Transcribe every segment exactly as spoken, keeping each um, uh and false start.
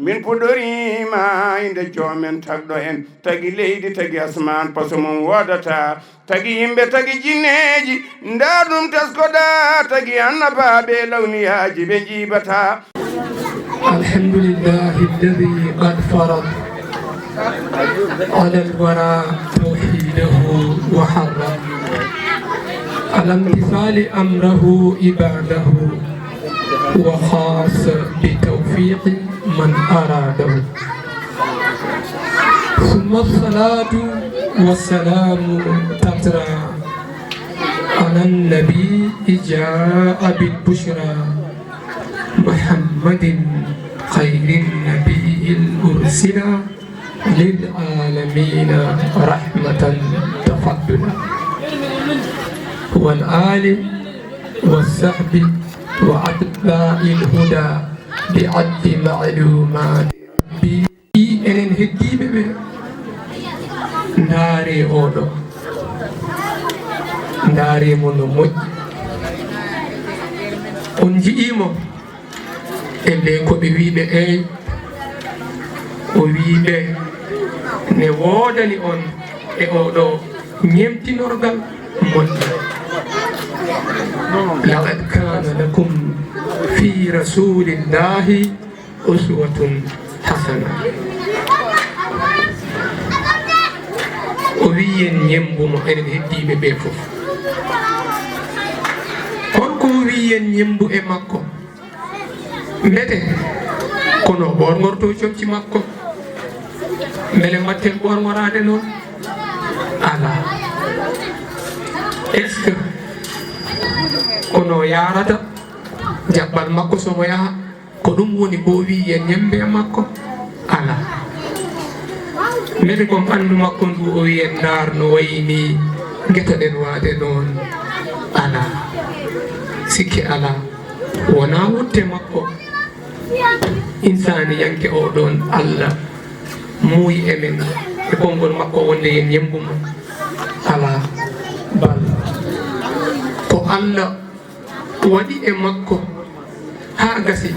Min puɗɗoriima innde joomen tagɗo en, tagi leydi, tagi asmaan, paso mum woodata, tagi yimɓe, tagi jinneeji, ndaa ɗum teskoɗaa, tagi annabaaɓe e lawniyaaji ɓe njiibataa. الحمد لله الذي قد فرض على الورى توحيده وحرم على امتثال أمره عباده وخاص بتوفيق من أراده. ثم الصلاة والسلام تترى على النبي جاء بالبشرى محمد خير النبي أرسل للعالمين رحمة تفضلا. والآل والصحب وأتباع الهدى بعد معلومات ربي. Enen heddiiɓe ɓe, ndaaree oo ɗoo. Ndaaree mo no moƴƴi. On nji'ii mo? E nde ko ɓe wii ɓe, eey, o wii ɓe, ne woodani on e oo ɗoo ñemtinorgal moƴƴo. لقد كان لكم في رسول الله أسوة حسنة. O wii en ñemmbu mo, enen heddiiɓe ɓe fof. Holko o wii en ñemmbu e makko? Mbete, kono ɓoorngorto comci makko? Mbele mbatten ɓoorngoraade noon? Alaa. Est-ce que kono yaarata jaɓɓal makko somo yaha? Ko ɗum woni ko o wii yen ñemmbe makko? Alaa. Mbele ko ɓanndu makko ndu o wii en ndaar no wayi ni ngetoɗen waade noon? Alaa. Sikke alaa. Wonaa wutte makko. Insaaniyanke o ɗoon Allah muuyi e men e konngol makko wonde yen ñemmbu mo. Alaa. Bal. Ko Allah waɗi e makko haa gasi,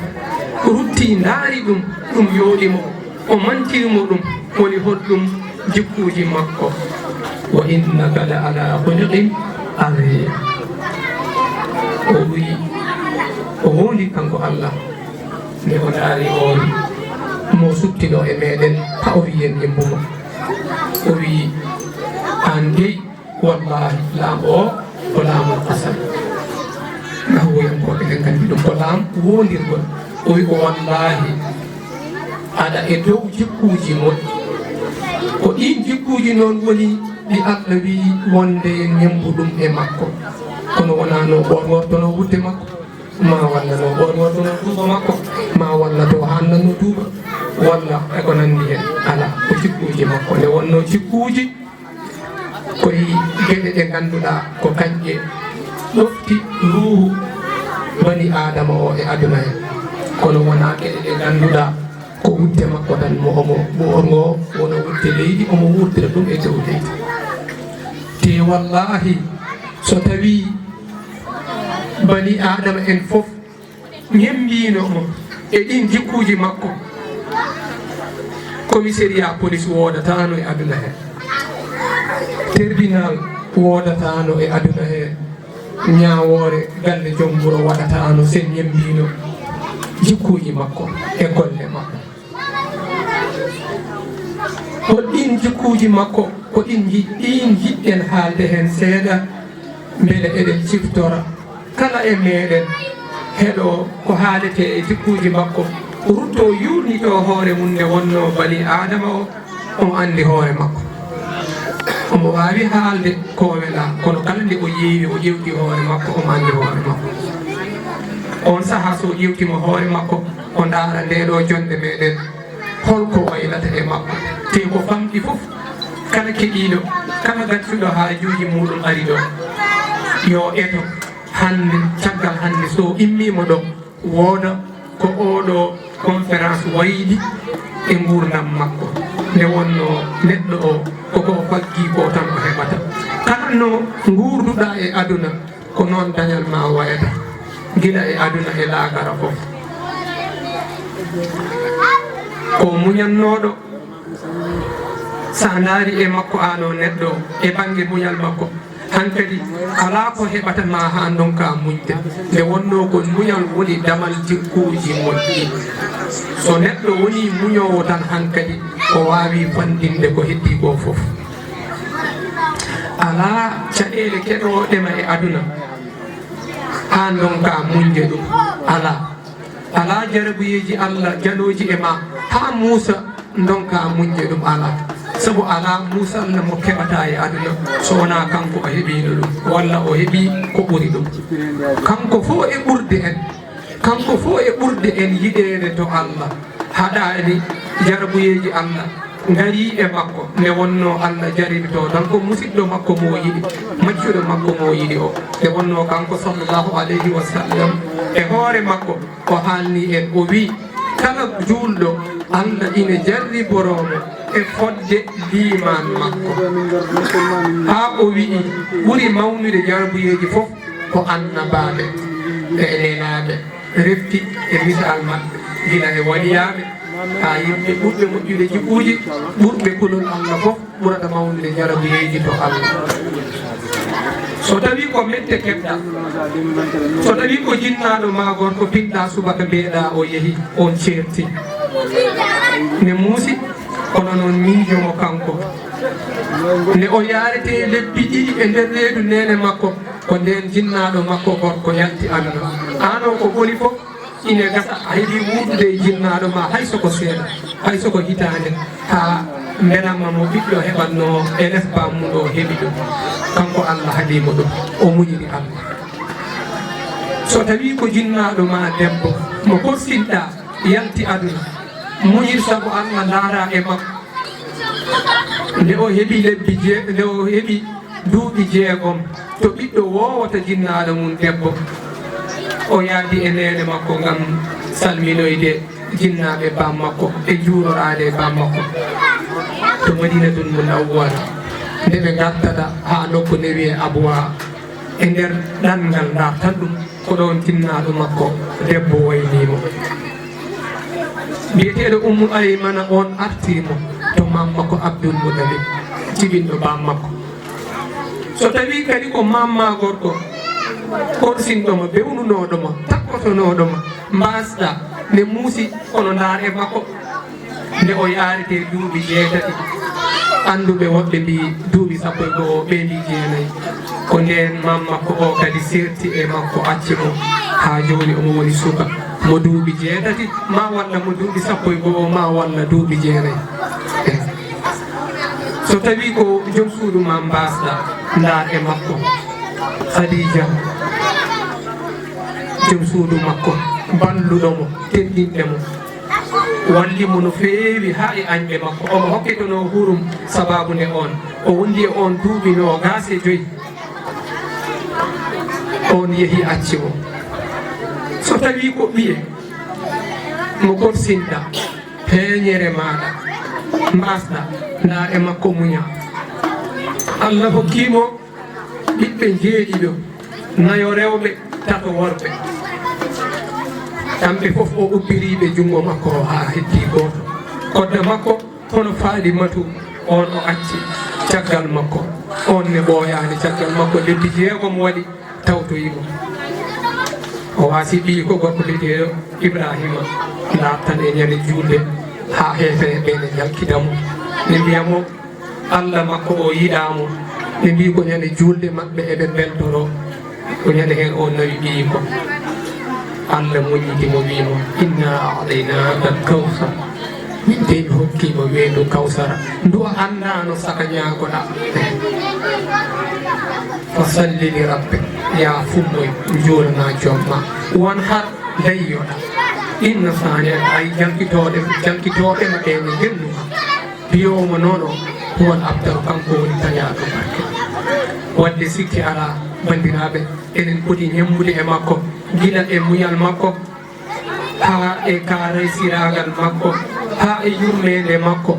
rutti ndaari ɗum, ɗum yooɗi mo, o mantiri mo ɗum, woni holɗum jikkuuji makko. وإنك لعلى خلق عظيم. O wi, o wowli kanko Allah, nde o ndaari oon mo suttinoo e meɗen, haa o wi en ñemmbu mo. O wi, aan dey, wallaahi, laamu o ko laamu qasam. Nahwoyankooɓe ɓen nganndi ɗum ko laamu woondirgol. O wi ko wallaahi, aɗa e dow jikkuuji moƴƴi. Ko ɗiin jikkuuji noon woni ɗi Allah wi wonde ñemmbu ɗum e makko. Kono wonaa no ɓoorngoortonoo wutte makko, ma walla no ɓoorngoortonoo duuɓa makko, ma walla to haannanno duuɓa, walla e ko nanndi heen. Alaa, ko jikkuuji makko. Nde wonnoo jikkuuji koye geɗe ɗe ngannduɗaa ko kañƴe ɗofti ruuhu bani Aadama o e aduna he. Kono wonaa geɗe ɗe ngannduɗaa ko wutte makko tan mo omo ɓoorngoo, wona wutte leydi, omo wuurtira ɗum e dow leydi. Te wallaahi, so tawii bani Aadama en fof ñemmbiino mo e ɗiin jikkuuji makko, commissariat police woodataano e aduna he, tribunal woodataano e aduna he, ñaawoore galle joom wuro waɗataano sen ñemmbiino jikkuuji makko e golle makko. Hol ɗiin jikkuuji makko? Ko ɗiin nji-, ɗiin njiɗɗen haalde heen seeɗa, mbele eɗen ciftora kala e meɗen heɗo ko haaletee e jikkuuji makko, rutto yuurnito hoore mum nde wonnoo bani Aadama o, omo anndi hoore makko. Omo waawi haalde ko welaa, kono kala nde o ƴeewi, o ƴeewti hoore makko, omo anndi hoore makko. Oon sahaa so o ƴeewtiima hoore makko, o ndaara ndee ɗoo jonnde meɗen, hol ko waylata e makko. Te ko famɗi fof, kala keɗiiɗo, kala gaccuɗo haajuuji muuɗum ari ɗo, yo eto hannde, caggal hannde, so immiima ɗo, wooda ko oo ɗoo conférence wayli e nguurndam makko. Nde wonnoo neɗɗo o, ko ko o faggii ko tan o heɓata. Kala no nguurduɗaa e aduna, ko noon dañal ma wayata, gila e aduna e laakara fof. Muñannooɗo, so a ndaari e makko, aan o neɗɗo, e bannge muñal makko, hankadi alaa ko heɓata ma haa ndonka muñde. Nde wonnoo ko muñal woni damal jikkuuji moƴƴi. So neɗɗo wonii muñoowo tan, hankadi o waawi fanndinde ko heddii koo fof. Alaa caɗeele keɗooɗe ma e aduna haa ndonka muñde ɗum. Alaa. Alaa jarabuyeeji Allah janooji e ma haa muusa ndonka muñde ɗum. Alaa. Sabu alaa muusanɗo mo keɓata e aduna so wonaa kanko o heɓiino ɗum, walla o heɓii ko ɓuri ɗum. Kanko fof e ɓurde en, kanko fof e ɓurde en yiɗeede to Allah, haɗaani jarabuyeeji Allah ngarii e makko, nde wonnoo Allah jaribitoo tan ko musiɗɗo makko mo o yiɗi, maccuɗo makko mo o yiɗi o. Nde wonnoo kanko sallallahu alayhi wa sallam e hoore makko, o haalni en, o wi'i, kala juulɗo, Allah ina jarriboroo mo e fodde liimaan makko. Haa o wi'i, ɓuri mawnude jarbuyeeji fof ko annabaaɓe e nelaaɓe, refti e misal maɓɓe, gila e waliyaaɓe, haa yimɓe ɓurɓe moƴƴude jikkuuji, ɓurɓe kulol Allah fof, ɓurata mawnude jarabuyeeji to Allah. So tawii ko mette keɓɗa, so tawii ko jinnaaɗo maa gorko pinɗa subaka mbeeɗa o yehi, on ceerti. Ne muusi, kono noon miijo mo kanko. Nde o yaarete lebbi ɗiɗi e nder reedu neene makko, ko ndeen jinnaaɗo makko gorko yalti aduna. Aan o ko ɓoli fof, ine gasa a heɓii wuurdude e jinnaaɗo ma hay so ko seeɗa, hay so ko hitaande, haa mbelamma mo ɓiɗɗo heɓatnoo e les baammum o heɓi ɗum. Kanko Allah haɗii mo ɗum, o muñiri Allah. So tawii ko jinnaaɗo ma debbo mo korsinɗa yalti aduna, muñir sabu Allah, ndaara e makko. Nde o heɓi lebbi jee-, nde o heɓi duuɓi jeegom, to ɓiɗɗo woowata jinnaaɗo mum debbo, o yaadi e neene makko ngam salminoyde jinnaaɓe baam makko e juuroraade e baam makko. To Madinatul Munawwara, nde ɓe ngartata haa nokku nde wiyee Abwa, e nder ɗanngal ndartan ɗum, ko ɗoon jinnaaɗo makko debbo waynii mo. Biyeteeɗo Ummu Aymana oon artii mo to maam makko Abdul Muɗalib, jibinɗo baam makko. So tawii kadi ko maam maa gorko korsinɗo mo, bewnunooɗo mo, takkotonooɗo mo, mbaasɗa, nde muusi, kono ndaar e makko. Nde o yaarete duuɓi jeetati, annduɓe woɓɓe mbii duuɓi sappo e go'o, ɓe mbii jeenayi. Ko ndeen maam makko o kadi seerti e makko, acci mo haa jooni omo woni suka mo duuɓi jeetati, maa walla mo duuɓi sappo e go'o, maa walla duuɓi jeenayi. So tawii ko jom suudu maa mbaasɗa, ndaar e makko. Khadija, jom suudu makko, balluɗo mo, teddinɗo mo, walli mo no feewi haa e añɓe makko. Omo hokkitonoo hurum sabaabu nde oon. O wondi e oon duuɓi noogaas e joy. Oon yehi acci mo. So tawii ko ɓiye mo korsinɗa, heeñere maaɗa, mbaasɗa, ndaar e makko muña. Allah hokkii mo ɓiɓɓe njeeɗiɗo, nayo rewɓe, tato worɓe. Kamɓe fof o ubbiriiɓe junngo makko o haa heddii gooto. Kodda makko, hono Faaɗimatu, oon o acci caggal makko. Oon ne ɓooyaani caggal makko, lebbi jeegom waɗi, tawtoyi mo. O waasi ɓiyi ko gorko biyeteeɗo Ibraahiima, naattan e ñande juulde haa heefereɓe ne njalkida mo. Ne mbiya mo, Allah makko o yiɗaa mo. Ɓe mbii ko ñande juulde maɓɓe eɓe mbeltoroo. Ko ñande heen o nawi ɓiyiiko. Allah muññiti mo, wii mo, "Inna a'taynaaka al-kawsar." Min de mi hokkii mo weendu Kawsara. Ndu a anndaano saka ñaagoɗaa. "Fa salli li rabbik." Yaa fummoy, njuulana joom ma. "Wan har." Leyyoɗa. Inna saani'aka, ay jalkitooɗe, jalkitooɓe ma ɓe ne ngennu ma. Biyoowo mo noon o, huwal abtaru, kanko woni tañaaɗo barke. Wadde sikki alaa, banndiraaɓe, enen poti ñemmude e makko, gila e muñal makko, haa e kaaraysiraagal makko, haa e yurmeende makko,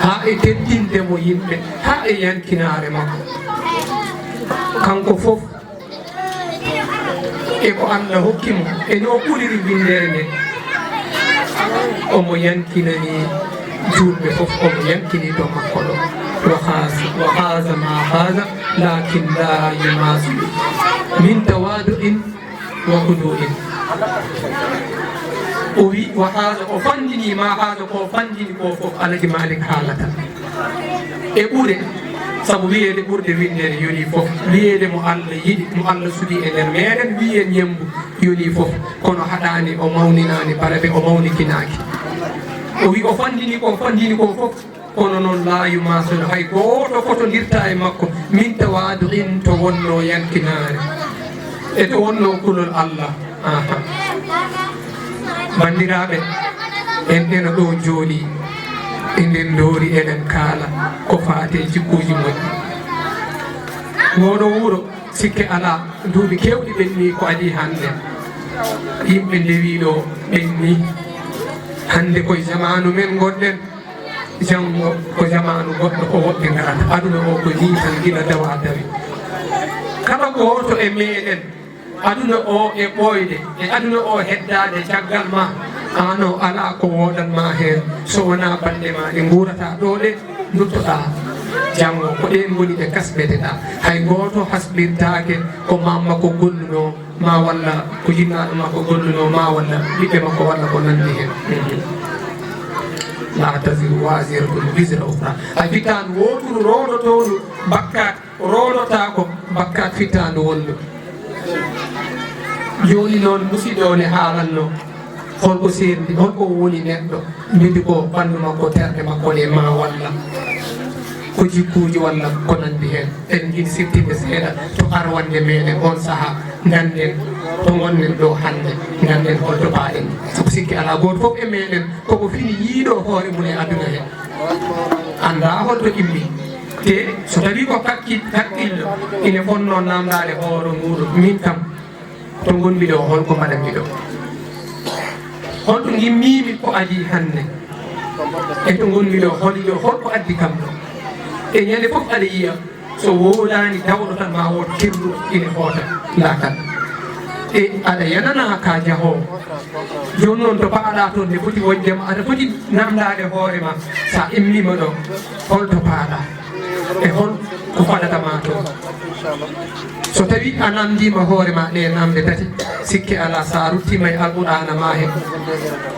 haa e teddinde mo yimɓe, haa e yankinaare makko. Kanko fof, e ko Allah hokki mo, e no o ɓuriri winndere nde. Omo yankinani juulɓe fof, omo yankini to makko ɗo. Wa haza, wa haza ma haza, lakin la yumasu min tawadu'in wa hudu'in. O wi, wa haza, o fandini ma haza, ko fandini ko fof, Alaji Malik haalata. E ɓure, sabu wiyeede ɓurde winndere yoni fof, wiyeede mo Allah yiɗi, mo Allah suɓi e nder meɗen, wiye ñembu yoni fof, kono haɗaani o mawninaani baraɓe, o mawnikinaaki. O wi o fandini ko fandini ko fof, kono noon laayu ma sono hay gooto fotondirta e makko, min tawaadu in to wonno yankinaare. E to wonno kulol Allah. Aha. Banndiraaɓe, en ena ɗo jooni, e nden ndoori eɗen kaala ko faati e jikkuuji moƴƴi. Ngooɗo wuro, sikke alaa, duuɓi keewɗi ɓenni ko adii hannde. Yimɓe ndewi ɗo ɓenni. Hannde koye jamaanu men ngonɗen, janngo ko jamaanu goɗɗo ko woɓɓe ngarata. Aduna o ko nii tan gila dawa dawi. Kala gooto e meɗen, aduna o e ɓooyde, e aduna o heddaade caggal ma, aan o alaa ko woodan ma heen, so wonaa balɗe ma ɗe nguurata ɗo ɗe, nduttoɗaa janngo. Ko ɗeen ngoni ɗe kasɓeteɗaa. Hay gooto hasɓirtaake ko maam makko gollunoo, ma walla ko jinnaaɗo makko gollunoo, ma walla ɓiɓɓe makko, walla ko nanndi heen. La taziru waziratun wizra ukhra. Hay fitaandu wooturu roondotoondu bakkaat, roondotaako bakkaat fitaandu wonndu. Jooni noon, musiɗɗo o ne haalanno, holko seerndi, holko woni neɗɗo, mbiɗi ko ɓanndu makko, terɗe makko ɗe ma walla ko jikkuuji walla ko nanndi heen. En njiɗi siftinde seeɗa to arwannde meɗen on sahaa, ngannden to ngonɗen ɗo hannde, ngannden holto paaɗen. Sabu sikke alaa, gooto fof e meɗen koko fini yiiɗo hoore mum e aduna he, anndaa holto immi. Te so tawii ko kakki-, kakkillo, ine fonnoo naamndaade hoore muuɗum, min kam, to ngonmi ɗo, holko mbaɗanmi ɗo? Holto ngimmiimi ko adii hannde? E to ngonmi ɗo, holi ɗo, holko addi kam ɗo? E ñande fof aɗa yiya, so woodaani dawɗo tan ma wood kerru ine hoota laakal. E aɗa yanana ka jahoowo. Jooni noon to paaɗa toon ne foti wonde ma, aɗa foti naamndaade hoore ma, so a immiima ɗo, holto paaɗa? E hol ko faɗata ma toon? So tawii a naamndiima hoore ma ɗe naamnde tati, sikke alaa, so a ruttiima e Alqur'aana ma he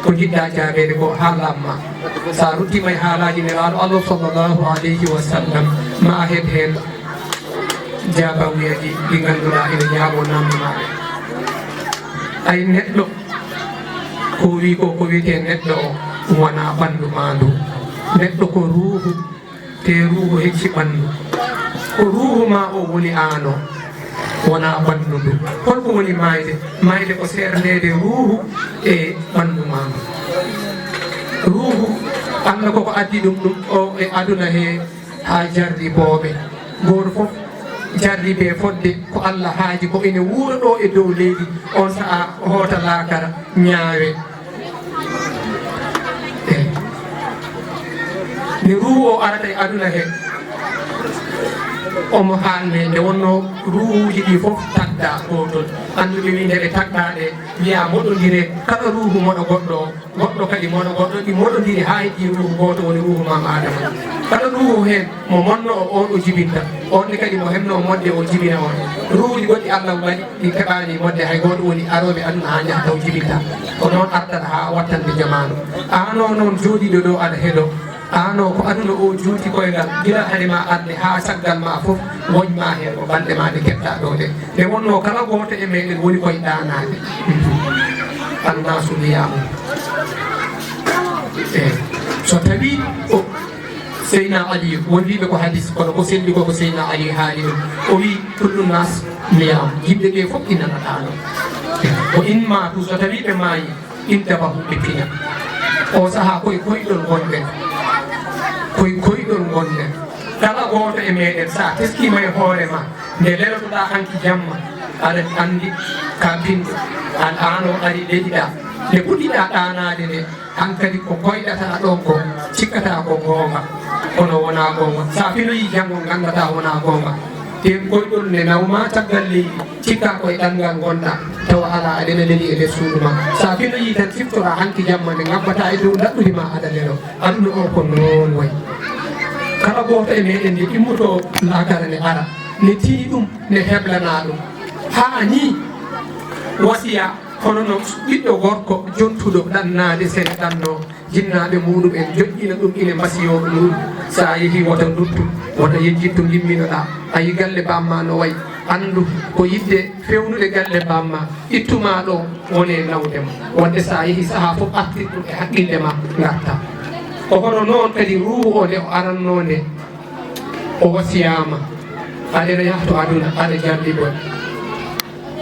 ko njiɗɗa jaabeede ko, haalam ma. So a ruttiima e haalaaji Nelaaɗo Allah sallallahu alayhi wa sallam, ma heɓ heen jaabawuyaji ɗi ngannduɗaa ina jaabo naamnde ma. Ay neɗɗo, ko wi ko, ko wiyetee neɗɗo o, wonaa ɓanndu ma ndu. Neɗɗo ko ruuhu, te ruuhu hecci ɓanndu. Ko ruuhu ma o woni aan o, wonaa ɓanndu ndu. Holko woni maayde? Maayde ko seerndeede ruuhu e ɓanndu ma ndu. Ruuhu, Allah koko addi ɗum, ɗum o e aduna he, haa jarribooɓe. Gooto fof jarribee fodde ko Allah haaji, ko ene wuura ɗo e dow leydi, on sahaa hoota laakara, ñaawe. Eh. Nde ruuhu o arata e aduna he, omo haalne, nde wonno ruuhuuji ɗi fof tagɗa gootol. Annduɓe wi nde ɓe tagɗa ɗe, wiya moɗondire, kala ruuhu moɗo goɗɗo o, goɗɗo kadi moɗo goɗɗo, ɗi moɗondiri haa heddii ruuhu gooto, woni ruuhu Maam Aadama. Kala ruuhu heen mo monno o, oon o jibinta, oon ne kadi mo heɓno o moɗde, o jibina oon. Ruuhuuji goɗɗi Allah waɗi, ɗi keɓaani moɗde hay gooto, woni arooɓe aduna haa njaha taw jibinta. Ko noon artata haa wattande jamaanu. Aan o noon jooɗiiɗo ɗo aɗa heɗo, aan o ko aduna o juuti koyngal, gila hade ma arde haa caggal ma fof, woñ ma heen ko balɗe ma ɗe keɓɗa ɗo ɗe. Nde wonno kala gooto e meɗen woni koye ɗaanaade. Annaasu niyaamun. Eey. So tawii o, Seydina Ali, won wiiɓe ko hadis, kono ko selli ko, ko Seydina Ali haali ɗum. O wii, "Kullu naas niyaam." Yimɓe ɓe fof ina ɗaano. Ko in maatu, so tawii ɓe maayi, intabahu, ɓe pina. O sahaa koye koyɗol ngonɗen. Koye koyɗol ngonɗen. Kala gooto e meɗen, so a teskiima e hoore ma, nde lelotoɗaa hanki jamma, aɗa anndi ka pinɗo, an, aan o ari leɗiɗaa. Nde puɗɗiɗaa ɗaanaade nde, hankadi ko koyɗataa ɗon ko, cikkataa ko goonga, kono wonaa goonga. So a finoyii janngo, nganndataa wonaa goonga. Nden koyɗol ne nawma caggal leydi, cikka koye ɗanngal ngonɗa, tawa alaa aɗa ene leli e nder suudu ma. Sa filoyii tan, siftora hanki jamma nde ngabbataa e dow ndaɗɗudi ma aɗa lelo. Aduna o ko noon wayi. Kala gooto e meɗen nde immotoo laakara ne ara, ne tini ɗum, ne heblana ɗum. Haa nii wasiya hono no ɓiɗɗo gorko jontuɗo ɗannaade sene ɗannoo. Jinnaaɓe muuɗum'en joƴƴina ɗum ine mbasiyoo ɗum. So a yehii, wota nduttu, wota yejjit to ngimminoɗaa. A yii galle baamma no wayi, anndu ko yiɗde feewnude galle baamma, ittu ma ɗo, wone nawde mo. Wonde so a yehii, sahaa fof artir ɗum e haqqille ma, ngarta. Ko hono noon kadi ruuhu o nde o arannoo nde, o wasiyaama, aɗa ene yaha to aduna, aɗa jarliboy.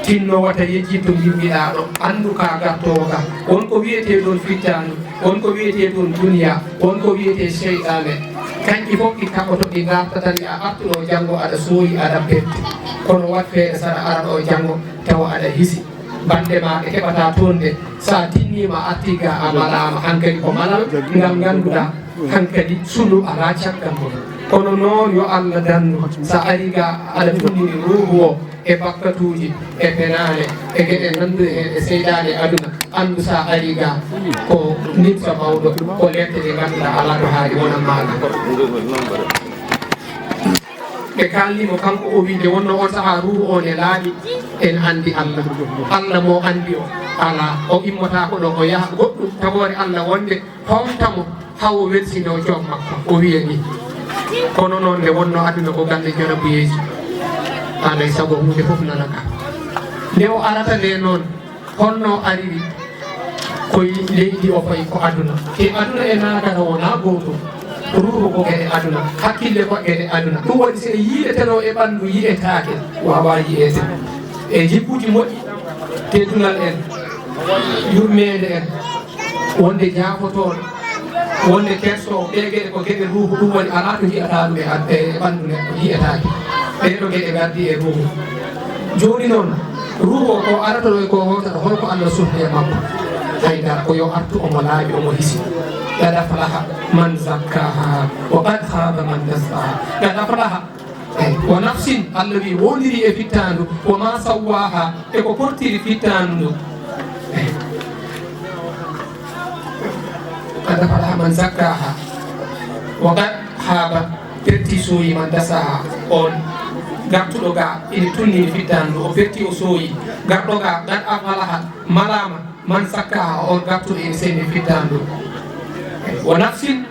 Tinno wota yejjit to ngimmiɗaa ɗo, anndu ka gartoowo ka. Won ko wiyetee ɗoon fittaandu, won ko wiyetee ɗoon duniyaa, won ko wiyetee seyɗaane. Kañƴi fof ɗi kaɓoto, ɗi ngarta tan, a artuɗo janngo aɗa sooyi, aɗa perti. Kono wat feere so aɗa ara ɗo janngo, tawa aɗa hisi. Bannde ma ɗe keɓataa toon ɗe, so a tinniima, a artii ga, a malaama. Hankadi ko malal ngal ngannduɗaa, hankadi sunu alaa caggal mum. Kono noon, yo Allah dandu, so a arii ga, aɗa tunndini ruuhu o e bakkatuuji, e penaale, e geɗe nannduɗe heen e seyɗaane aduna, anndu so a arii ga, ko nimsa mawɗo, ko lette ɗe ngannduɗaa alaa to haali wonat maaga. Ɓe kaalni mo kanko, o wi nde wonno on sahaa ruuhu o ne laaɓi, en anndi Allah. Allah mo anndi o alaa, o immotaako ɗo, o yaha goɗɗum, tagoore Allah wonde homta mo haa o welsinoo joom makko, o wiya ni. Kono noon nde wonno aduna ko galle jarabuyeeji, alay sago huunde fof nana ka. Nde o arata nde noon, holno ariri? Koye leydi o fayi ko aduna. Te aduna e laakara wonaa gootum. Ruuhu ko geɗe aduna, hakkille ko geɗe aduna. Ɗum waɗi so e yiileteno e ɓanndu yiyetaake, waawaa yiyeede. E jikkuuji moƴƴi, teddungal en, yurmeende en, wonde jaafotooɗo, wonde kersoowo, ɗee geɗe ko geɗe ruuhu, ɗum waɗi alaa to yiyataa ɗum e ad-, e ɓanndu neɗɗo, yiyetaake. Ɗee ɗoo geɗe ngardi e ruuhu. Jooni noon, ruuhu o ko arata ɗo e ko hootata, hol ko Allah sofni e makko? Hay dara, ko yo artu omo laaɓi, omo hisi. Qad aflaha man zakkaha, wa qad khaba man dassaha. Qad aflaha. Eey, wa nafsin, Allah wi, wondiri e fittaandu, wa ma sawwaha, e ko kortiri fittaandu ndu. Eey. Qad aflaha man zakkaha, wa qad khaba, perti sooyi man dassaha, on gartuɗo ga ina tunni fittaandu ndu, o perti o sooyi. Garɗo ga, qad aflaha, malaama. Man zakkaha, on gartuɗo ina seni fittaandu ndu. Wa nafsin,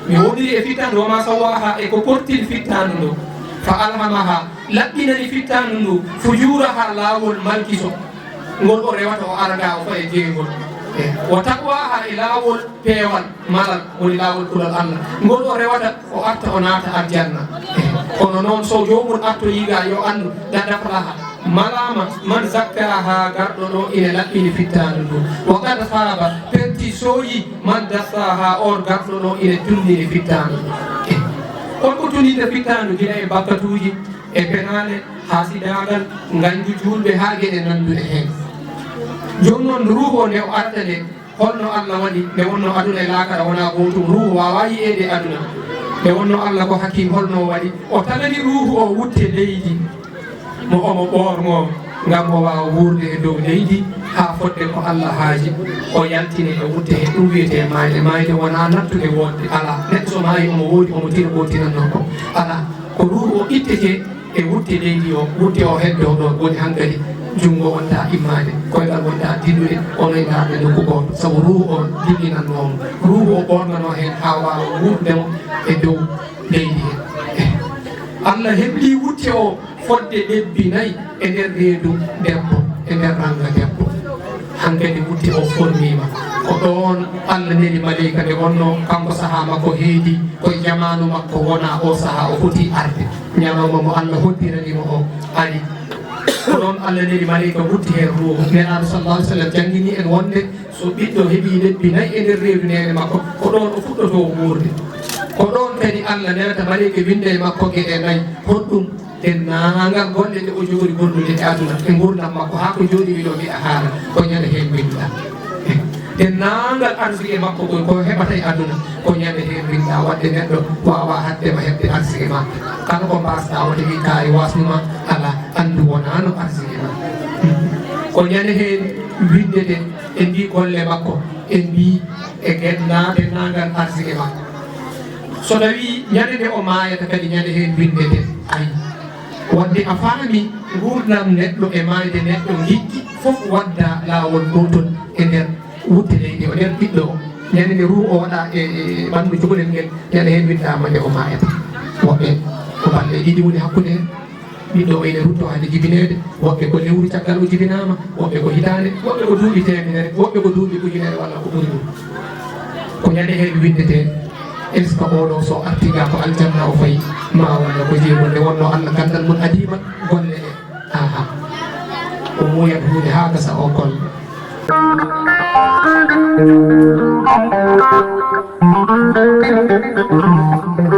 mi wondiri e fittaandu, wa ma sawwaha, e ko kortiri fittaandu ndu. Fa alhamaha, laɓɓinani fittaandu ndu, fujuraha, laawol malkiso. Ngol o rewata, o ara ga, o faye jeygol. E, wa taqwaha, e laawol peewal, malal, woni laawol kulol Allah. Ngol o rewata, o arta, o naata aljanna. E, kono noon, so joomum artoyii ga, yo anndu, qad aflaha. Malaama man zakkaha, garɗo ɗo ina laɓɓini fittaandu ndu. Wa qad khaba, perti sooyi, man dassaha, on garɗo ɗo ina tunnini fittaandu ndu. Holko tunnita fittaandu? Gila e bakkatuuji, e penaale, haasidaagal, ngañgu juulɓe, haa geɗe nannduɗe heen. Jooni noon, ruuhu o nde o arata nde, holno Allah waɗi nde wonno aduna e laakara wonaa gootum? Ruuhu waawaa yiyeede aduna. Nde wonno Allah ko hakim, holno o waɗi? O tagani ruuhu o wutte leydi, mo omo ɓoornoo, ngam o waawa wuurde e dow leydi haa fodde ko Allah haaji. O yaltine e wutte he, ɗum wiyetee maayde. Maayde wonaa nattude woodde, alaa. Neɗɗo so maayi, omo woodi, omo tina ko tinannoo ko. Alaa, ko ruuhu o ittete e wutte leydi o, wutte o heddoo ɗoon, woni hankadi junngo wonta immaade, koyɗal wonta dillude, o noytaade nokku gooto, sabu ruuhu o dillinannoo mo. Ruuhu o ɓoornanoo heen haa waawa wuurde mo e dow leydi heen. Allah heblii wutte o fodde lebbi nayi e nder reedu debbo, e nder rannga debbo. Hankadi wutte o formiima. Ko ɗoon Allah neli maleyka nde wonno kanko sahaa makko heedi, ko e jamaanu makko wona o sahaa o foti arde. Ñalawma mo Allah hoddirani mo o ari. Ko ɗoon Allah neli maleyka wutte heen ruuhu. Nelaaɗo sallallahu alaihi wasallam janngini en wonde so ɓiɗɗo heɓii lebbi nayi e nder reedu neene makko, ko ɗoon o fuɗɗotoo wuurde. Ko ɗoon kadi Allah nelata maleyka winnda e makko geɗe nayi. Honɗum? Denndaangal golle ɗe o jogori gollude e aduna, e nguurndam makko, haa ko jooɗi miɗo mbiɗa haala, ko ñande heen mbiɗa. Denndaangal arsike makko ko, ko heɓata e aduna, ko ñande heen winnda. Waɗde neɗɗo waawaa haɗde ma heɓde arsike ma. Kala ko mbaasɗaa wota wiy kaari waasnuma, alaa, anndu wonaano arsike ma. Ko ñande heen winndetee e mbii golle makko, e mbii e genna denndaangal arsike ma. So tawii ñande nde o maayata kadi ñande heen winndetee, ay. Waɗde a faami nguurndam neɗɗo e maayde neɗɗo, giɗɗi fof wadda laawol gootol e nder wutte leydi o, nder ɓiɗɗo o. Ñande nde ruuhu o waɗa e, e ɓanndu cukalel ngel, ñande heen winndaama nde o maayata. Woɓɓe ko balɗe ɗiɗi woni hakkunde heen. Ɓiɗɗo o ene rutto hade jibineede, woɓɓe ko lewru caggal o jibinaama, woɓɓe ko hitaande, woɓɓe ko duuɓi teemedere, woɓɓe ko duuɓi ujunere walla ko ɓuri ɗum. Ko ñande heen winndetee, est-ce que oɗo so artiga ko aljanna o fayi, ma walla ko jeeɗu? Nde wonno Allah ganndal mum adiima golle ɗe. Aha. O muuyat huunde haa gasa o golla.